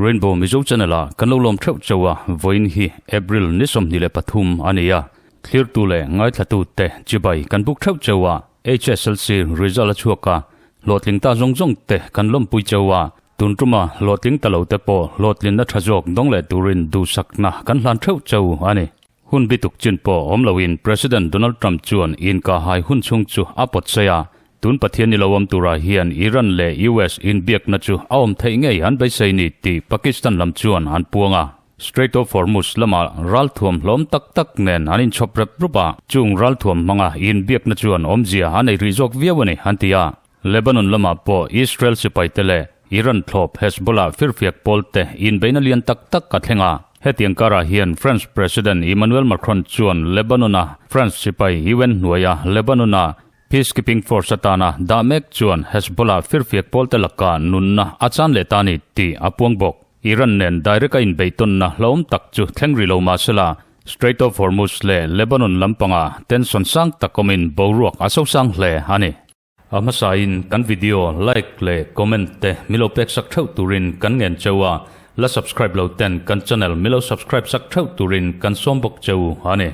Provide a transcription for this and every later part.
Rainbow Mizo Channel ah kan lo lawm theuh chauh a, vawiin hi April ni 23 a ni a, thlirtu leh ngaithlatu te chibai kan buk theuh chauh a, HSLC result a chhuak a, hlawhtling ta zawng zawng te kan lawmpui chauh a, tun tuma hlawhtling ta lo te pawh hlawhtlinna tha zawk dawng leh turin duhsakna kan hlan theuh chauh a ni. Hun bituk chin pawh awm loin President Donald Trump chuan inkahhai hun chhung chu a pawt sawi a, tun Pathian ni lo awm turah hian Iran leh US inbiakna chu a awm theih ngei an beisei ni tih Pakistan lam chuan an puang a. Strait of Hormuz lamah ralthuam hlawm tak tak nen an inchhawp rep rup a, chung ralthuam hmanga inbiakna chuan awmzia a nei rih zawk viau a ni, an ti a. Lebanon lamah pawh Israel sipaite leh Iran thlawp Hezbollah firfiak pawlte inbeihna lian tak tak a thleng a. Hetiang karah hian France President Emmanuel Macron chuan Lebanon-a France sipai UN hnuaia Lebanon-a peacekeeping force atana dah mek chuan Hezbollah firfiak pawlte lakah nunna a chan leh ta ni tih a puang bawk. Iran nen direct a inbeihtawnna hlauhawm tak chu thleng rih lo mah sela, Strait of Hormuz leh Lebanon lampangah tension sang tak awmin boruak a sosang hle a ni. A hmasain kan video like leh comment te milo pek sak theuh turin kan ngen cheu a, la subscribe lo ten kan channel milo subscribe sak theuh turin kan sawm bawk cheu a ni.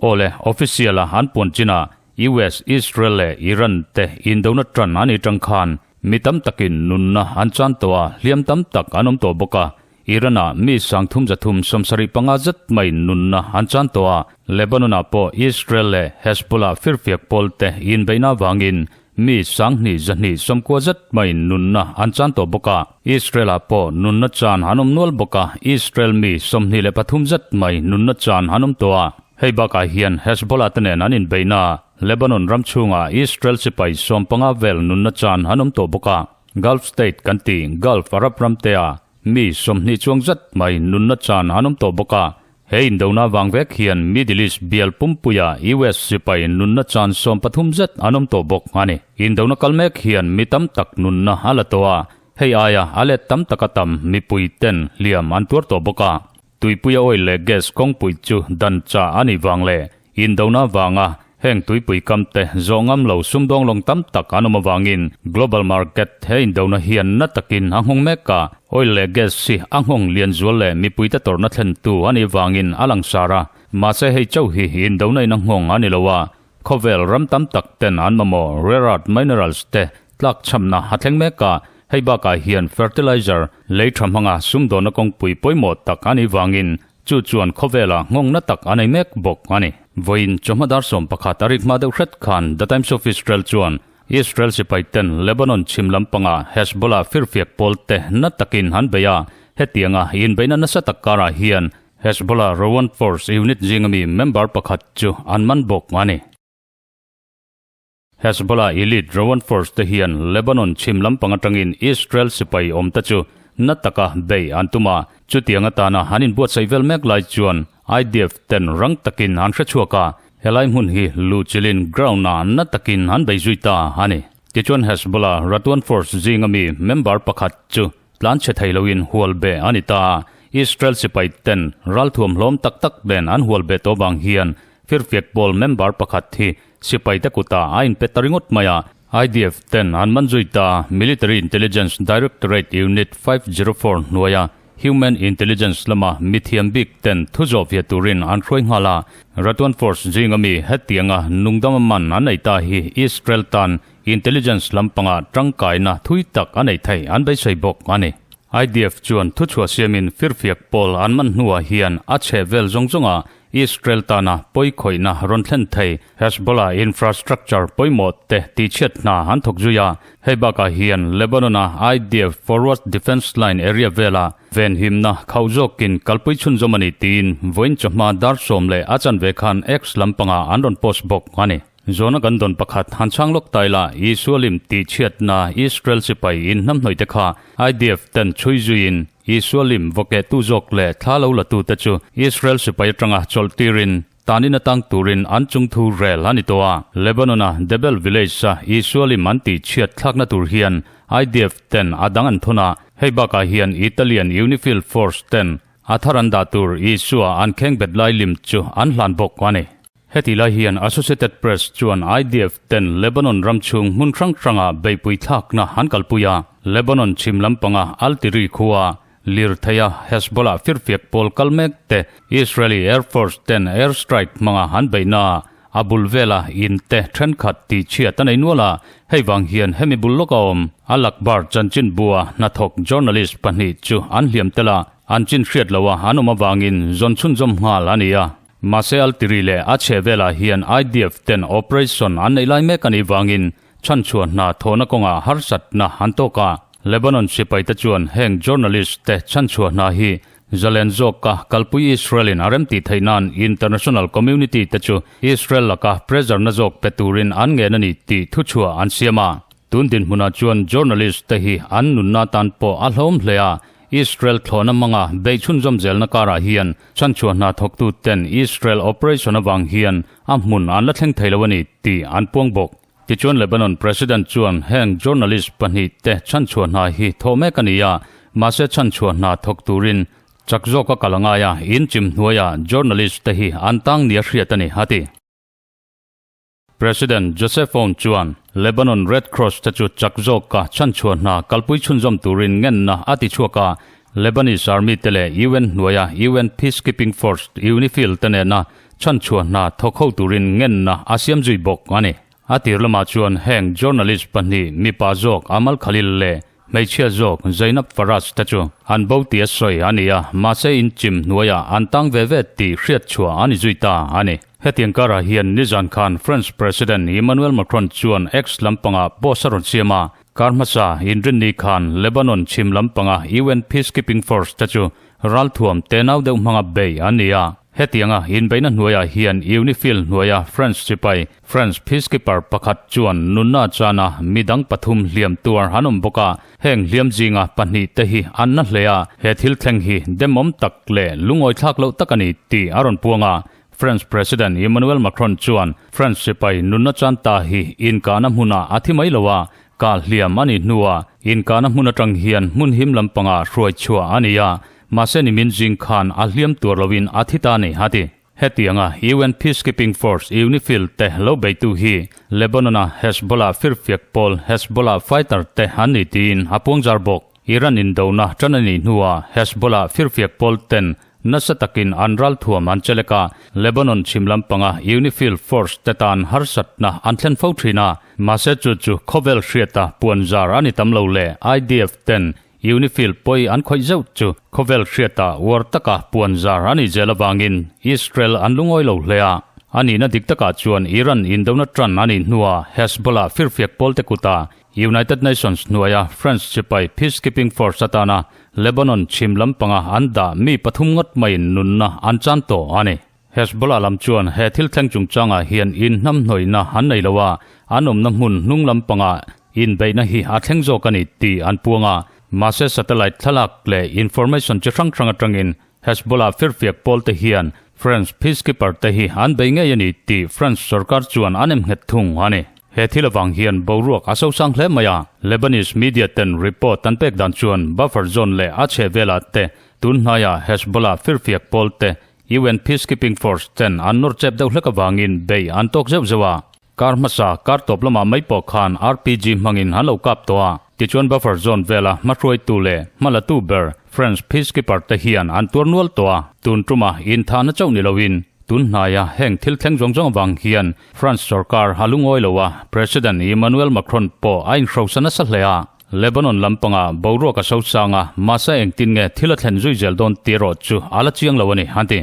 Awle, official a an puan chinah US, Israel leh Iran te indona tan an itang khan mi tam takin nunna an chan tawh a, hliam tam tak an awm tawh bawk a, Iran-ah mi sangthum zathum 75 zet mai nunna an chan tawh a, Lebanon-ah pawh Israel leh Hezbollah firfiak pawlte inbeihna avangin mi sanghnih zahnih 90 zet mai nunna an chan tawh bawk a. Israel-ah pawh nunna chan an awm nual bawk a, Israel mi 23 zet mai nunna chan an awm tawh a. Hei bakah hian Hezbollah te nen an inbeihna Lebanon ram chhungah Israel sipai 15 vel nunna chan an awm tawh bawk a. Gulf State kan ti, Gulf Arab ram te a Mi 20 chuang zet mai nunna chan an awm tawh bawk a, he indona vang vek hian Middle East bial pumpuia US sipai nunna chan 13 zet an awm tawh bawk a ni. Indona kal mek hian mi tam tak nunna a la tawh a, hei aia a let tam taka tam mipui ten hliam an tuar tawh bawk a. Tuipuia oil leh gas kawngpui chu dan chah a nih vang leh indona vanga heng tuipui kam te zawh ngam lo sumdawng lawng tam tak an awm avangin global market he indona hian na takin a nghawng mek a, oil leh gas hi a nghawng lian zual leh mipuite tawrhna thlentu a nih vangin a langsar a, mahse hei chauh hi indona in a nghawng a ni lo a, khawvel ram tam tak ten an mamawh rare earth minerals te tlakchhamna a thleng mek a, hei bakah hian fertilizer lei tha hmanga sumdawnna kawngpui pawimawh tak a nih vangin chu chuan khawvela nghawngna tak a nei mek bawk a ni. Vawiin chawhma dar 11 a rik hma deuh hret khan The Times of Israel chuan Israel sipai ten Lebanon chhim lampanga Hezbollah firfiak pawl te na takin an bei a, hetianga inbeihna nasa tak karah hian Hezbollah Rowan Force unit zinga mi member pakhat chu an man bawk a ni. Hezbollah elite Rowan Force te hian Lebanon chhim lampang atangin Israel sipai awm te chu na taka bei an tum a, chutiang atana an inbuatsaih vel mek lai chuan IDF ten rang takin an hre chhuak a, helai hmun hi luhchilhin ground ah na takin an bei zui ta a ni. Tichuan Hezbollah Radwan Force zinga mi member pakhat chu tlan chhe thei loin hual be a ni ta. Israel sipai ten ralthuam hlawm tak tak nen an hual be tawh vang hian firfiak pawl member pakhat hi sipai te kutah a inpe ta ringawt mai a, IDF ten an man zui ta. Military Intelligence Directorate Unit 504 hnuaia Human Intelligence lama mithiam bik ten thu zawh ve turin an hruai nghal a, Radwan Force zinga mi hetianga nungdama man an nei ta hi Israel tan Intelligence lampanga tangkaina thui tak a nei thei an beisei bawk a ni. IDF chuan thuchhuah siamin firfiak pawl an man hnuah hian a chheh vel zawng zawnga Israel tana pawikhawihna rawn thlen thei Hezbollah infrastructure pawimawh te tihchhiat hna an thawk zui a. Hei bakah hian Lebanon-a IDF Forward Defence Line area vela venhimna khauh zawkin kalpui chhunzawm a ni tiin vawiin chawhma dar sawm leh a chanve khan X lampangah an rawn post bawk a ni. Zawhna kan dawn pakhat han chhang lawk ta ila, Isualim tihchhiatna Israel sipai inhnamhnawih te kha IDF ten chhui zuiin Isualim vawkehtu zawk leh thla lo la tute chu Israel sipai atanga chawlh tirin tanin atang turin an chungthu rel a ni tawh a. Lebanon-a Debel village-a Isualim an tihchhiat thlakna tur hian IDF ten a dang an thawn a, hei bakah hian Italian UNIFIL force ten. A thar an dah tur Isua an khengbet lai lim chu an hlan bawk a ni. Heti lai hian Associated Press chuan IDF ten Lebanon ram chhung hmun hrang hranga beihpui thlakna an kalpui a, Lebanon chhim lampanga Al-Tiri khua lirtheia Hezbollah firfiak pawl kal mek te Israeli Air Force ten air strike hmanga an beihna ah a bul vela in te thenkhat tih chhiat a nei nual a, hei vang hian hemi bul lawk a awm. Al-Akhbar chanchinbua hnathawk journalist pahnih chu an hliam tel a, an chin hriat loha an awm avangin zawn chhunzawm nghal a ni a. Mahse Altiri leh a chheh velah hian IDF ten operation an neih lai mek a nih vangin chhanchhuah hna thawhna kawngah harsatna an tawk a. Lebanon sipai te chuan heng journalist te chhanchhuah hna hi zalen zawka kalpui Israel in a remtih theih nan international community te chu Israel laka pressure na zawk pe turin an ngen a ni tih thuchhuah an siam a. Tun dinhmunah chuan journalist te hi an nunna tan pawh a hlawm hle a, Israel thlawhna hmanga beih chhunzawm zelna karah hian chhanchhuah hna thawktu ten Israel operation avang hian a hmun an la thleng thei lo a ni tih an puang bawk. Tichuan Lebanon President chuan heng journalist pahnih te chhanchhuah hna hi thawh mek a ni a, mahse chhanchhuah hna thawk turin chak zawka kal a ngai a, in chim hnuaiah journalist te hi an tang nia hriat a ni, a ti. President Joseph Aoun chuan Lebanon Red Cross te chu chak zawka chhanchhuah hna kalpui chhunzawm turin ngenna a ti chhuak a, Lebanese Army te leh UN hnuaia UN Peacekeeping Force UNIFIL te nena chhanchhuah hna thawk ho turin ngenna a siam zui bawk a ni. A tir lamah chuan heng journalist pahnih mipa zawk Amal Khalil leh Hmeichhia zawk Zainab Faraj te chu an bo tih a sawi a ni a, mahse inchim hnuaiah an tang ve ve tih hriat chhuah a ni zui ta a ni. Hetiang karah hian nizan khan French President Emmanuel Macron chuan X lampangah post a rawn siam a, kar hmasa inrinni khan Lebanon chhim lampanga UN Peacekeeping Force te chu ralthuam tenau deuh hmanga bei an ni a. Hetianga inbeihna hnuaiah hian UNIFIL hnuaia French sipai French peacekeeper pakhat chuan nunna chana midang pathum hliam tuar an awm bawk a, heng hliam zinga pahnih te hi an na hle a, he thil thleng hi demawm tak leh lungawi thlak loh tak a ni tih a rawn puang a. French President Emmanuel Macron chuan French sipai nunna chan ta hi inkahna hmunah a thi mai lo a, kah hliam a nih hnuah inkahna hmun atang hian hmun him lampangah hruai chhuah a ni a, mahse nimin zing khan a hliam tuar loin a thi ta a ni, a ti. Hetianga UN Peacekeeping Force, UNIFIL, te lo beitu hi Lebanon-a Hezbollah firfiak pawl Hezbollah fighter te an ni tiin a puangzar bawk. Iran indona tan a nih hnuah Hezbollah firfiak pawl ten nasa takin an ralthuam an chelek a, Lebanon chhim lampanga UNIFIL force te tan harsatna an thlen fo thin a, mahse chu chu khawvel hriata puanzar a ni tam lo leh IDF ten UNIFIL pawi an khawih zeuh chu khawvel hriata uar taka puan zar a nih zel avangin Israel an lungawi lo hle a. A nihna dik takah chuan Iran indona tan a nih hnuah Hezbollah firfiak pawlte kuta United Nations hnuaia French sipai peacekeeping force atana Lebanon chhim lampanga an dah mi pathum ngawt maiin nunna an chan tawh a ni. Hezbollah lam chuan he thil thleng chungchangah hian inhnamhnawihna an nei lo a, an awmna hmun hnung lampangah inbeihna hi a thleng zawk a ni tih an puang a. Mahse satellite thlalak leh information chi hrang hrang atangin Hezbollah firfiak pawlte hian French peacekeeper te hi an bei ngei a ni tih French sorkar chuan an emnghet thung a ni. He thil avang hian boruak a sosang hle mai a, Lebanese media ten report an pek dan chuan buffer zone leh a chhehvelah te tun hnaiah Hezbollah firfiak pawlte UN Peacekeeping Force ten an nawr chep deuh hlek avangin bei an tawk zeuh zeuh a. Kar hmasa, kar tawp lamah mai pawh khan RPG hmangin an lo kap tawh a. Tichuan buffer zone vela hmahruaitu leh hmalatu ber French peacekeeper te hian an tuar nual tawh a. Tun tuma inthahna chauh ni loin tun hnaia heng thil thleng zawng zawng avang hian France sorkar a lungawi lo a, President Emmanuel Macron pawh a inhrosa nasa hle a. Lebanon lampangah boruak a sosang a, mahse engtin nge thil a thlen zui zel dawn tih erawh chu a la chiang lo a ni, an ti.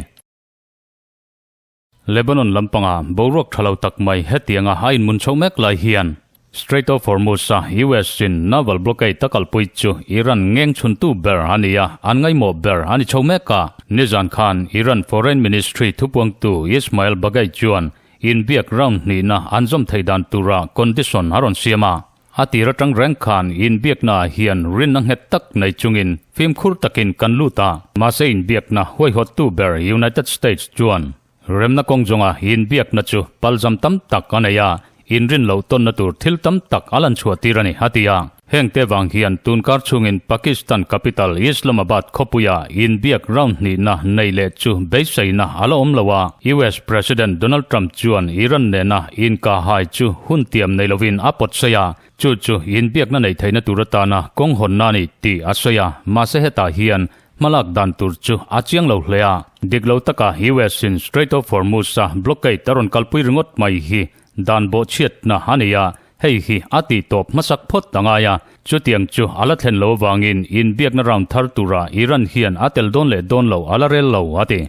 Lebanon lampangah boruak tha lo tak mai hetianga a inmun chho mek lai hian Strait of Hormuz-a US-in naval blockade a kalpui chu Iran ngeng chhuntu ber a ni a, an ngaihmawh ber a ni chho mek a. Nizan khan Iran Foreign Ministry thupuangtu Ismail Baghaei chuan inbiak round hnihna an zawm thei dan tura condition a rawn siam a. A tir atang reng khan inbiaknaah hian rinna nghet tak nei chungin fimkhur takin kan lut a, mahse inbiakna huaihawttu ber United States chuan remna kawng zawnga inbiakna chu palzam tam tak a nei a, inrin loh tawnna tur thil tam tak a lan chhuah tir a ni, a ti a. Heng te vang hian tunkar chhungin Pakistan capital Islamabad khawpuia inbiak round hnihna nei leh chu beiseina a la awm lo a. US President Donald Trump chuan Iran nena inkahhai chu hun tiam nei lovin a pawt sawi a, chu chu inbiakna nei theihna tur atana kawng hawnna a ni tih a sawi a, mahse hetah hian hmalak dan tur chu a chiang lo hle a. Dik lo taka US in Strait of Hormuz-a blockade a rawn kalpui ringawt mai hi dan bawhchhiatna a ni a, Hei hi a tih tawp hmasak phawt a ngai a, chutiang chu a la thlen lo avangin inbiakna round thar tura Iran hian a tel dawn leh dawn lo a la rel lo, a ti.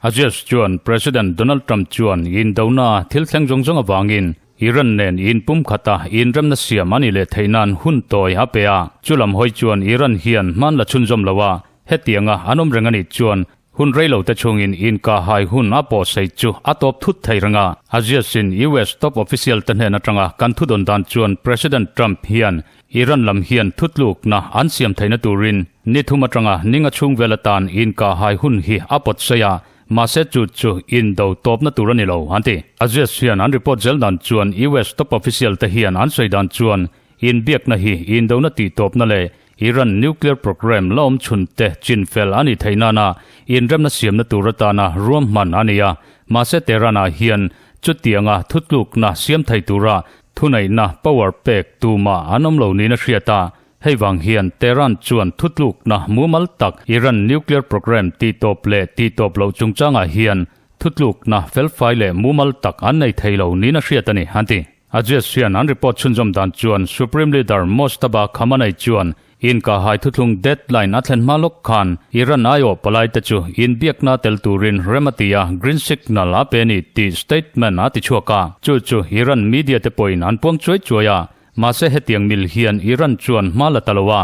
Aziz chuan President Donald Trump chuan indona thil thleng zawng zawng avangin Iran nen inpumkhata inremna siam a nih leh theih nan hun tawi a pe a, chulam hawi chuan Iran hian hman la chhunzawm lo a, hetianga an awm reng a nih chuan Hun rei lo te chhungin inkahhai hun a pawhsei chu a tawp thut thei reng a. A ziasin US top official te hnen atanga kan thudawn dan chuan President Trump hian Iran lam hian thutlukna an siam theihna turin ni thum atanga ninga chhung vel atan inkahhai hun hi a pawtsei a, mahse chu chu indo tawpna tur a ni lo, an ti. A zias hian an report zel dan chuan US top official te hian an sawi dan chuan inbiakna hi indona tihtawpna leh Iran nuclear program la awm chhun te chin fel a nih theih nana inremna siamna tur atana ruahman a ni a, mahse Tehran-ah hian chutianga thutlukna siam thei tura thuneihna power pek tumah an awm lo niin a hriat a, hei vang hian Tehran chuan thutlukna mumal tak Iran nuclear program tihtawp leh tihtawp loh chungchangah hian thutlukna felfai leh mumal tak an nei thei lo niin a hriat a ni, an ti. Aziz hian an report chhunzawm dan chuan Supreme Leader Mojtaba Khamenei chuan inkahhai thuthlung deadline a thlen hma lawk khan Iran aiawh palaite chu inbiakna tel turin rem a ti a, green signal a pe a ni tih statement a ti chhuak a. Chu chu Iran media te pawhin an puang chuai chuai a, mahse hetiang mil hian Iran chuan hma la ta lo a.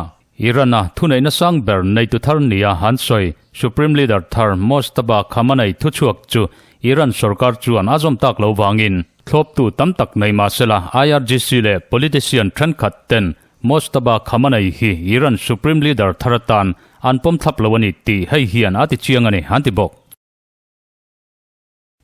Iran-a thuneihna sang ber neitu thar nia an sawi Supreme Leader thar Mojtaba Khamenei thuchhuak chu Iran sorkar chuan a zawm tak lo vangin thlawptu tam tak nei mah sela IRGC leh politician thenkhat ten Mojtaba Khamenei hi Iran Supreme Leader thar atan an pawm thlap lo a ni tih hei hian a ti chiang a ni, an ti bawk.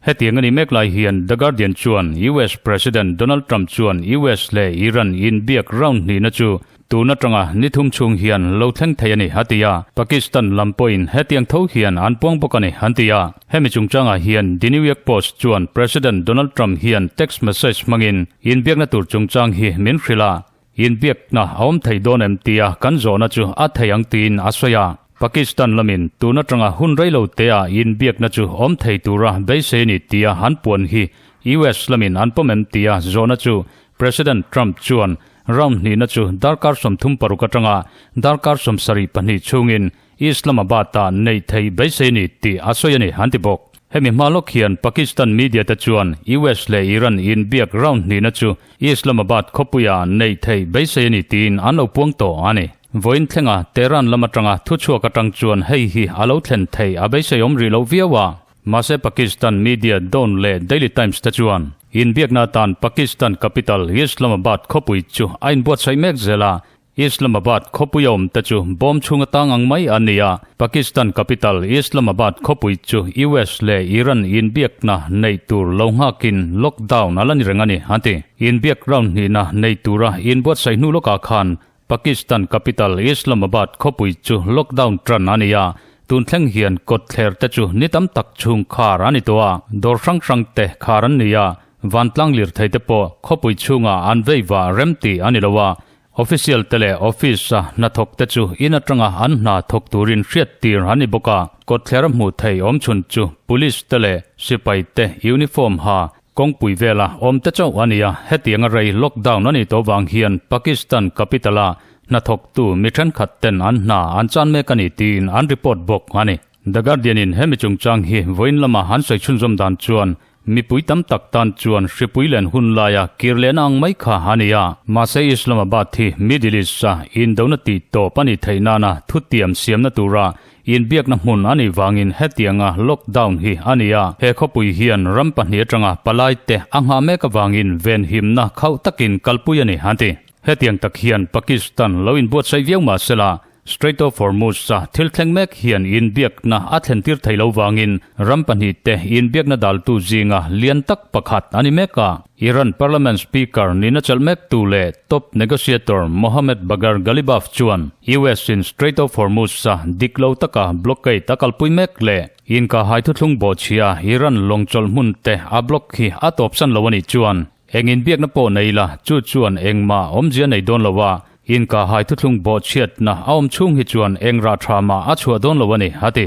Hetiang a ni mek lai hian The Guardian chuan US President Donald Trump chuan US leh Iran inbiak round hnihna chu tun atanga ni thum chhung hian lo thleng thei a ni a ti a, Pakistan lam pawhin hetiang tho hian an puang bawk a ni an ti a. Hemi chungchangah hian The New York Post chuan President Donald Trump hian text message hmangin inbiakna tur chungchang hi min hrilh a, Inbiakna a awm thei dawn em tia kan zawhna chu a thei ang tiin a sawi a. Pakistan lamin tun atanga hun rei lo tea inbiakna chu awm thei tura beisei a ni tia an puan hi US lamin an pawm em tia zawhna chu President Trump chuan round hnihna chu darkar 36 atanga darkar 72 chhungin Islamabad-ah neih theih beisei a ni tih a sawi a ni, an ti bawk. Hemi hma lawk hian Pakistan media te chuan US leh Iran inbiak round hnihna chu Islamabad khawpuia neih theih beisei a ni tiin an lo puang tawh a ni. Vawiin thlenga Tehran lam atanga thuchhuak atang chuan hei hi a lo thlen theih a beisei awm rih lo viau a. Mahse Pakistan media Dawn leh Daily Times te chuan inbiakna atan Pakistan capital Islamabad khawpui chu a inbuatsaih mek zel a, Islamabad khawpui a awmte chu bawm chhung atang ang mai a ni a, Pakistan capital Islamabad khawpui chu US leh Iran inbiakna neih tur lo nghakin lockdown a la ni reng a ni, a ti. Inbiak round hnihna nei tura inbuatsaih hnu lawkah khan Pakistan capital Islamabad khawpui chu lockdown tan a ni a, tun thleng hian kawtthler te chu ni tam tak chhung khar a ni tawh a, dawr hrang hrang te khar an ni a, vantlang lirthei te pawh khawpui chhungah an vei vah rem tih a ni lo a, Official te leh office a hnathawk te chu in atanga an hna thawk turin hriat tir an ni bawk a, kawtthler a hmuh theih awm chhun chu police te leh sipai te uniform ha kawngpui vela awm te chauh a ni a, hetianga rei lockdown a nih tawh vang hian Pakistan capital a hnathawktu mi thenkhat ten an hna an chan mek a ni tiin an report bawk a ni. The Guardian in hemi chungchang hi vawiin lama an sawi chhunzawm dan chuan mipui tam tak tan chuan hripui len hun laia kir lehna ang mai kha a ni a. Mahse Islamabad hi Middle East-a indona tih tawp a nih theih nana thutiam siamna tura inbiakna hmun a nih vangin hetianga lockdown hi a ni a. He khawpui hian ram pahnih atanga palai te a nghah mek avangin venhimna khauh takin kalpui a ni, an ti. Hetiang tak hian Pakistan lo inbuatsaih viau mahsela, Strait of Hormuz-a thil thleng mek hian inbiakna a thlentir thei lo vangin ram pahnihte inbiakna daltu zinga lian tak pakhat a ni mek a. Iran Parliament Speaker nihna chelh mektu leh top negotiator Mohammad Bagher Ghalibaf chuan US-in Strait of Hormuz-a dik lo taka blockade a kalpui mek leh inkahhai thuthlung bawhchhia Iran lawng chawlh hmunte a block hi a tawpsan lo a nih chuan Eng inbiakna pawh nei la, chu chuan engmah awmzia nei dawn lo a, inkahhai thuthlung bawhchhiatna a awm chhung hi chuan eng rah tha mah a chhuah dawn lo a ni, a ti.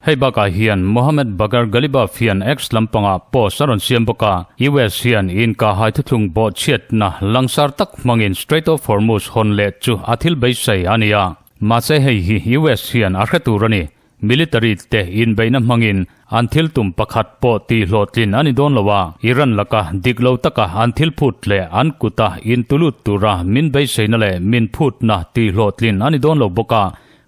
Hei bakah hian Mohammad Bagher Ghalibaf hian X lampangah post a rawn siam bawk a, US hian inkahhai thuthlung bawhchhiatna langsar tak hmangin Strait of Hormuz hawn leh chu a thil beisei a ni a, mahse hei hi US hian a hre tur a ni. Military te inbeihna hmangin an thil tum pakhat pawh tih hlawhtlin a ni dawn lo a, Iran laka dik lo taka an thil phut leh an kuta intulut tura min beiseina leh min phutna tih hlawhtlin a ni dawn lo bawk a,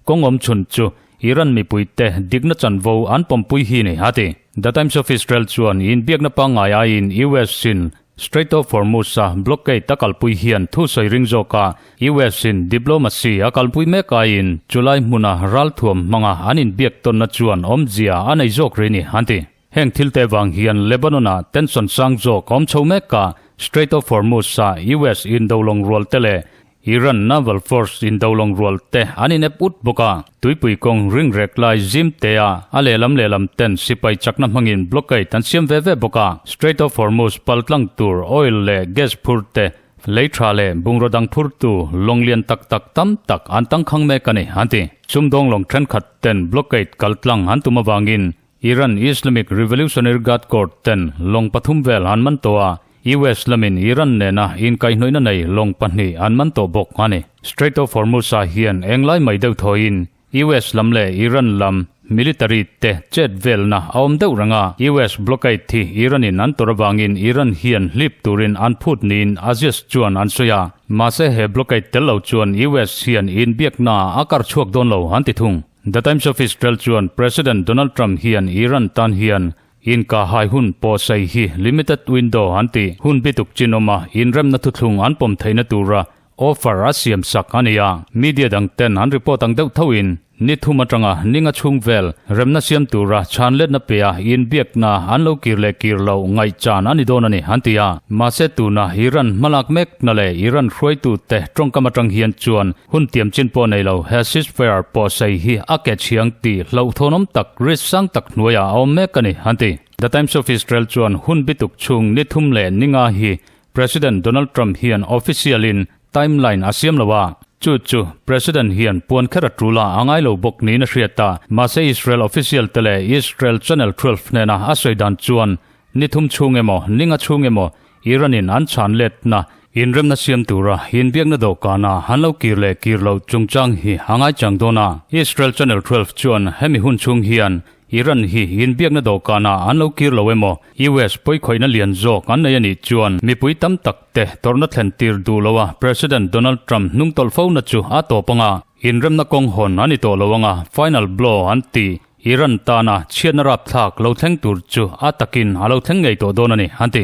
kawng awm chhun chu Iran mipuite dikna chanvo an pawmpui hi ni, a ti. The Times of Israel chuan inbiakna pangngai aiin US-in Strait of Hormuz-a blockade a kalpui hian thu sawi ring zawk a, US-in diplomacy a kalpui mek aiin chulai hmuna ralthuam hmanga an inbiak tawnna chuan awmzia a nei zawk rih ni, an ti. Heng thilte vang hian Lebanon-ah tension sang zawk a awm chho mek a, Strait of Hormuz-a US indolawng rual te leh Iran Naval Force indolawng rual te an inep ut bawk a, tuipui kawng ring rek lai zim te a a lehlam lehlam ten sipai chakna hmangin blockade an siam ve ve bawk a. Strait of Hormuz paltlang tur oil leh gas phur te, lei tha leh bungraw dang phurtu lawng lian tak tak tam tak an tangkhang mek a ni, an ti. Sumdawng lawng thenkhat ten blockade kaltlang an tum avangin Iran Islamic Revolutionary Guard Corps ten lawng pathum vel an man tawh a, US lamin Iran nena inkaihhnawihna nei lawng pahnih an man tawh bawk a ni. Strait of Hormuz-ah hian englai mai deuh thawiin US lam leh Iran lam military te chet velna a awm deuh reng a, US blockade hi Iran-in an tawrh avangin Iran hian hlip turin an phut niin Aziz chuan an sawi a, mahse he blockade tel lo chuan US hian inbiakna a kar chhuak dawn lo an ti thung. The Times of Israel chuan President Donald Trump hian Iran tan hian inkahhai hun pawhsei hi limited window an tih hun bituk chin awma inremna thuthlung an pawm theihna tura offer a siam sak a ni a. Media dang ten an report ang deuh thoin ni thum atanga ninga chhung vel remna siam tura chhanletna pea inbiakna an lo kir leh kir loh ngaihchan a ni dawn a ni an ti a. Mahse tuna Iran hmalak mekna leh Iran hruaitute tawngkam atang hian chuan Hun tiam chin pawh nei lo, he ceasefire pawh sei hi a ke chhiang tih hlauhthawnawm tak, risk sang tak hnuaiah a awm mek a ni, an ti. The Times of Israel chuan hun bituk chhung ni thum leh ni nga hi President Donald Trump hian official in timeline a siam lo a, chu chu President hian puan kher a tul a, a ngai lo bawk niin a hriat a. Mahse Israel official te leh Israel Channel 12 hnena a sawi dan chuan Ni thum chhung emaw, ni nga chhung emaw Iran-in an chhan letna inremna siam tura inbiakna dawhkana an lo kir leh kir loh chungchang hi a ngaichang dawn a. Israel Channel 12 chuan hemi hun chhung hian Iran hi inbiakna dawhkana an lo kir lo emaw, US pawikhawihna lian zawk an nei a nih chuan mipui tam tak te tawrhna thlen tir duh loa President Donald Trump hnungtawlh fona chu a tawp ang a, inremna kawng hawn a ni tawh lo ang a, final blow an ti. Iran tana chhiatna rapthlak lo thleng tur chu a takin a lo thleng ngei tawh dawn a ni, an ti.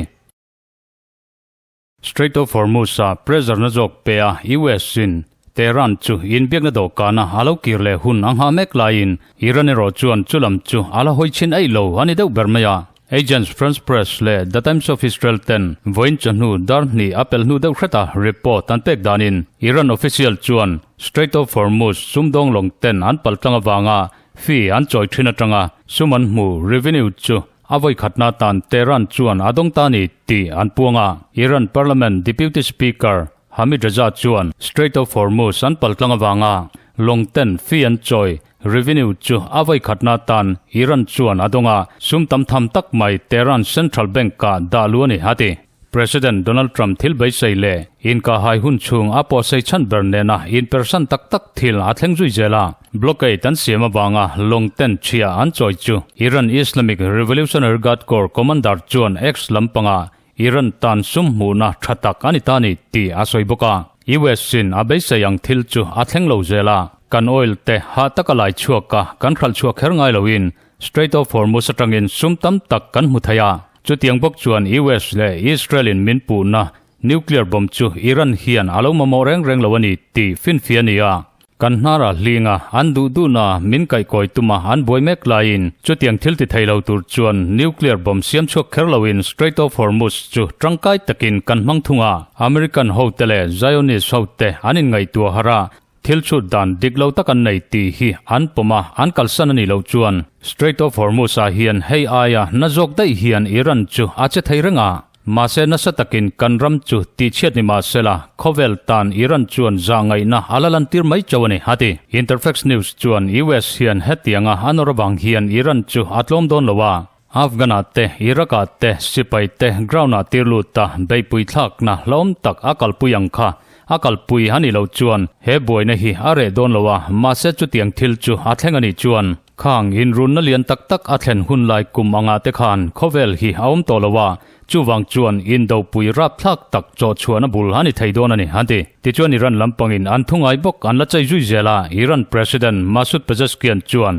Strait of Hormuz-a pressure na zawk pe a US-in Tehran chu inbiakna dawhkana a lo kir leh hun a nghah mek laiin Iran erawh chuan chulam chu a la hawi chhin eih lo a ni deuh ber mai a. Agence France Presse leh The Times of Israel ten vawiin chawhnu dar hnih a pelh hnu deuh hreta report an pek danin Iran official chuan Strait of Hormuz sumdawng lawng ten an paltlang avanga Fee an chawi thin atanga sum an hmu revenue chu a vawi khatna tan Tehran chuan a dawng ta ni tih an puang a. Iran Parliament Deputy Speaker Hamid Reza chuan Strait of Hormuz an paltlang avanga lawng ten fee an chawi revenue chu a vawi khatna tan Iran chuan a dawng a, sum tam tham tak mai Tehran Central Bank-ah dah lu a ni, a ti. President Donald Trump thil beisei leh inkahhai hun chhung a pawhsei chhan ber nena inpersan tak tak thil a thleng zui zel a. Blockade an siam avanga lawng ten chhia an chawi chu Iran Islamic Revolutionary Guard Corps commander chuan X lampangah Iran tan sum hmuhna tha tak a ni ta ni tih a sawi bawk a. US-in a beisei ang thil chu a thleng lo zel a, kan oil te hah taka lai chhuak a kan hralh chhuak kher ngai loin Strait of Hormuz atangin sum tam tak kan hmu thei a. Chutiang bawk chuan US leh Israel-in min puhna Nuclear bomb chu Iran hian a lo mamawh reng reng lo a ni tih finfiah a ni a. Kan hnarah hlinga an duh duhna min kaihkawi tuma an buai mek laiin chutiang thil ti thei lo tur chuan nuclear bomb siam chhuak kher loin Strait of Hormuz chu tangkai takin kan hmang thung a. American hote leh Zionist hote an inngaihtuah harh a, thil chhut dan dik lo tak an nei tih hi an pawm a, an kalsan a nih loh chuan Strait of Hormuz ah hian hei aia na zawk daih hian Iran chu a che thei reng a. Mahse nasa takin kan ram chu tihchhiat ni mahsela khawvel tan Iran chuan zah ngaihna a la lantir mai chauh a ni, a ti. Interfax News chuan US hian hetianga a nawr avang hian Iran chu a tlawm dawn lo a, Afghan-ah te, Iraq-ah te, sipai te ground-ah tir lut a, beihpui thlakna hlauhawm tak a kalpui ang kha a kalpui a nih loh chuan he buaina hi a reh dawn lo a, mahse chutiang thil chu a thleng a nih chuan Khang inrunna lian tak tak a thlen hun lai kum angah te khan khawvel hi a awm tawh lo a, chuvang chuan indopui rapthlak tak chawhchhuahna bul a ni thei dawn a ni, an ti. Tichuan Iran lampangin an thu ngai bawk an la chei zui zel a, Iran President Masoud Pezeshkian chuan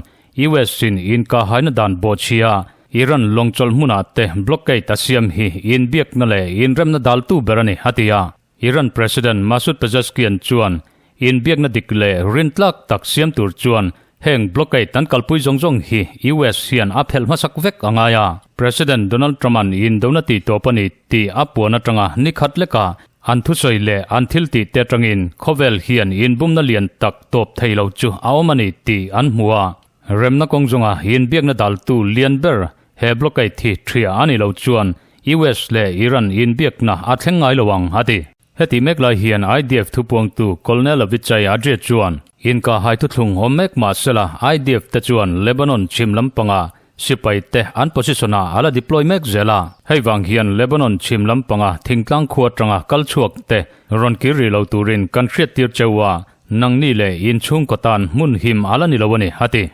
US in inkahaina dan bawhchhia Iran lawngchawlh hmunah te blockade a siam hi inbiakna leh inremna daltu ber a ni, a ti a. Iran President Masoud Pezeshkian chuan inbiakna dik leh rintlak tak siam tur chuan heng blockade an kalpui zawng zawng hi US hian a phelh hmasak vek a ngai a. President Donald Trump-a'n indona tih tawp a ni tih a puan atanga ni khat lekah an thusawi leh an thil tih te atangin khawvel hian inbumna lian tak tawp thei lo chu a awm a ni tih an hmu a. Remna kawng zawnga inbiakna daltu lian ber He blockade hi thria a nih loh chuan US leh Iran inbiakna a thleng ngai lo ang, a ti. Heti mek lai hian IDF thupuangtu Colonel Avichai Adria chuan inkahhai thuthlung awm mek mah sela IDF te chuan Lebanon chhim lampanga sipai te an position ah a la deploy mek zel a. Hei vang hian Lebanon chhim lampanga thingtlang khua atanga kal chhuak te rawn kir rih lo turin kan hriattir cheu a, nangni leh inchhungkaw tan hmun him a la ni lo a ni, a ti.